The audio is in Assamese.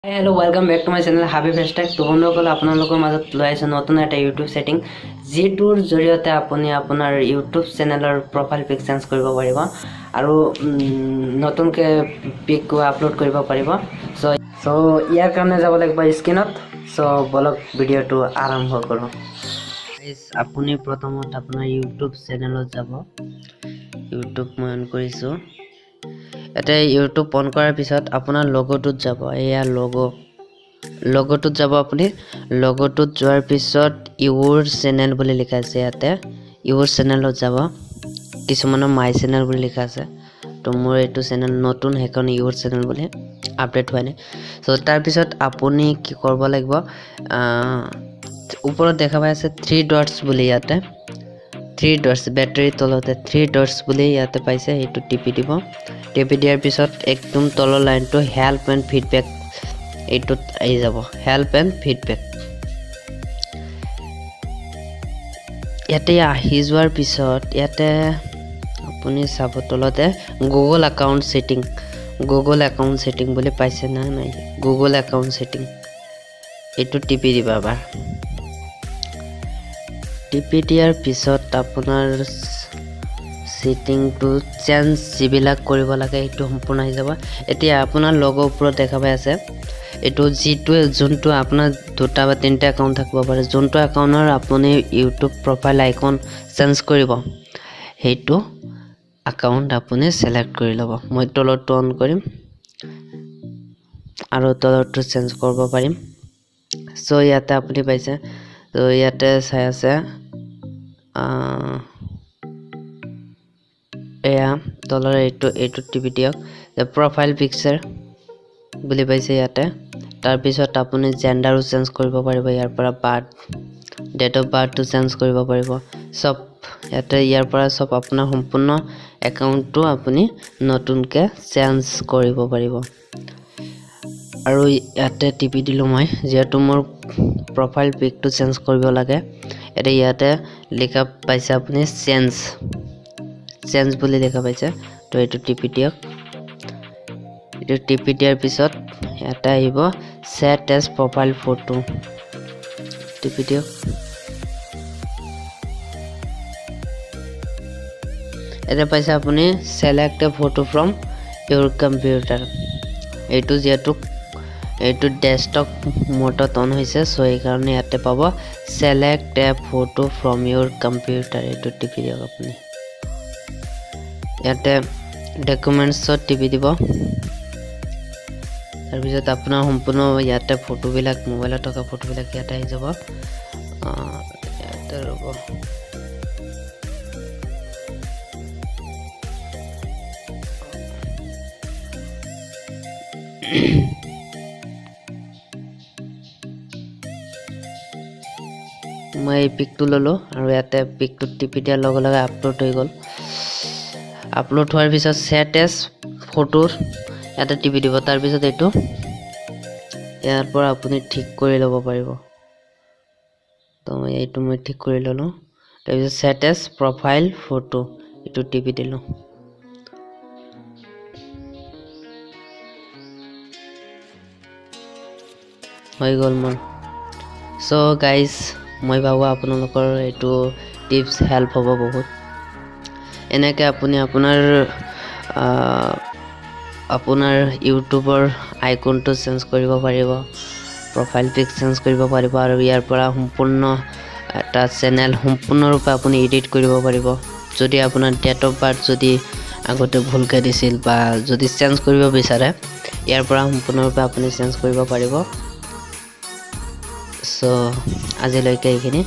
Hello, welcome back to my channel Habi Festech. তো বন্ধুসকল, আপোনালোকৰ মাজত লৈ আহিছোঁ নতুন এটা ইউটিউব ছেটিং, যিটোৰ জৰিয়তে আপুনি আপোনাৰ ইউটিউব চেনেলৰ প্ৰফাইল পিক চেঞ্জ কৰিব পাৰিব আৰু নতুনকৈ পিক আপলোড কৰিব পাৰিব। চ' ইয়াৰ কাৰণে যাব লাগিব স্ক্ৰীণত। চ' বলক, ভিডিঅ'টো আৰম্ভ কৰোঁ। আপুনি প্ৰথমত আপোনাৰ ইউটিউব চেনেলত যাব। ইউটিউব মই অন কৰিছোঁ। ইয়াতে ইউটিউব অন কৰাৰ পিছত আপোনাৰ লগ'টোত যাব। এয়া লগ'টোত যাব আপুনি। লগ'টোত যোৱাৰ পিছত ইউৰ চেনেল বুলি লিখা আছে, ইয়াতে ইউৰ চেনেলত যাব। কিছুমানৰ মাই চেনেল বুলি লিখা আছে। তো মোৰ এইটো চেনেল নতুন, সেইকাৰণে ইউৰ চেনেল বুলি আপডেট হোৱা নাই। চ' তাৰপিছত আপুনি কি কৰিব লাগিব? ওপৰত দেখা পাই আছে থ্ৰী ডটছ বুলি। ইয়াতে থ্ৰী ডটছ, বেটাৰীৰ তলতে থ্ৰী ডটছ বুলি ইয়াতে পাইছে, সেইটো টিপি দিব। টিপি দিয়াৰ পিছত একদম তলৰ লাইনটো হেল্প এণ্ড ফিডবেক, এইটোত আহি যাব। হেল্প এণ্ড ফিডবেক ইয়াতে আহি যোৱাৰ পিছত ইয়াতে আপুনি চাব, তলতে Google account setting, Google account setting বুলি পাইছে না নাই? গুগল একাউণ্ট ছেটিং, এইটো টিপি দিবা এবাৰ। টিপি দিয়াৰ পিছত আপোনাৰ ছেটিংটো চেঞ্জ যিবিলাক কৰিব লাগে, সেইটো সম্পূৰ্ণ আহি যাব। এতিয়া আপোনাৰ লগৰ ওপৰত দেখা পাই আছে, এইটো যিটোৱে যোনটো আপোনাৰ দুটা বা তিনিটা একাউণ্ট থাকিব পাৰে, যোনটো একাউণ্টৰ আপুনি ইউটিউব প্ৰফাইল আইকন চেঞ্জ কৰিব, সেইটো একাউণ্ট আপুনি ছিলেক্ট কৰি ল'ব। মই তলৰটো অন কৰিম আৰু তলৰটো চেঞ্জ কৰিব পাৰিম। চ' ইয়াতে আপুনি পাইছে। ত' ইয়াতে চাই আছে, এয়া তলৰ এইটো টিপি দিয়ক। প্ৰফাইল পিকচাৰ বুলি পাইছে ইয়াতে। তাৰপিছত আপুনি জেণ্ডাৰো চেঞ্জ কৰিব পাৰিব ইয়াৰ পৰা, ডেট অফ বাৰ্থটো চেঞ্জ কৰিব পাৰিব। চব ইয়াতে ইয়াৰ পৰা চব আপোনাৰ সম্পূৰ্ণ একাউণ্টটো আপুনি নতুনকৈ চেঞ্জ কৰিব পাৰিব। আৰু ইয়াতে টিপি দিলোঁ মই, যিহেতু মোৰ প্ৰফাইল পিকটো চেঞ্জ কৰিব লাগে। এতিয়া ইয়াতে লিখা পাইছে আপুনি চেঞ্জ বুলি দেখা পাইছে। তো এইটো টিপি দিয়ক। এইটো টিপি দিয়াৰ পিছত ইয়াতে আহিব ছেট এজ প্ৰফাইল ফটো, টিপি দিয়ক। এতিয়া পাইছে আপুনি select a photo from your computer. এইটো যিহেতু এইটো ডেস্কটপ মোডত অন হৈছে, চ' সেইকাৰণে ইয়াতে পাব select a photo from your computer, এইটো টিপি দিয়ক আপুনি। ইয়াতে ডকুমেণ্টছত টিপি দিব। তাৰপিছত আপোনাৰ সম্পূৰ্ণ ইয়াতে ফটোবিলাক, মোবাইলত থকা ফটোবিলাক ইয়াতে আহি যাব। ইয়াতে ৰ'ব, মই এই পিকটো ল'লোঁ আৰু ইয়াতে পিকটোত টিপি দিয়াৰ লগে লগে আপলোড হৈ গ'ল। আপলোড হোৱাৰ পিছত ছেট এজ ফটোৰ ইয়াতে টিপি দিব। তাৰপিছত এইটো ইয়াৰ পৰা আপুনি ঠিক কৰি ল'ব পাৰিব। তো এইটো মই ঠিক কৰি ল'লোঁ। তাৰপিছত ছেট এজ প্ৰফাইল ফটো, এইটো টিপি দিলোঁ। হৈ গ'ল মোৰ। চ' গাইজ, মই ভাবোঁ আপোনালোকৰ এইটো টিপছ হেল্প হ'ব বহুত। এনেকৈ আপুনি আপোনাৰ ইউটিউবৰ আইকনটো চেঞ্জ কৰিব পাৰিব, প্ৰফাইল পিক চেঞ্জ কৰিব পাৰিব আৰু ইয়াৰ পৰা সম্পূৰ্ণ এটা চেনেল সম্পূৰ্ণৰূপে আপুনি এডিট কৰিব পাৰিব। যদি আপোনাৰ ডেট অফ বাৰ্থ যদি আগতে ভুলকৈ দিছিল বা যদি চেঞ্জ কৰিব বিচাৰে, ইয়াৰ পৰা সম্পূৰ্ণৰূপে আপুনি চেঞ্জ কৰিব পাৰিব। চ' আজিলৈকে এইখিনি।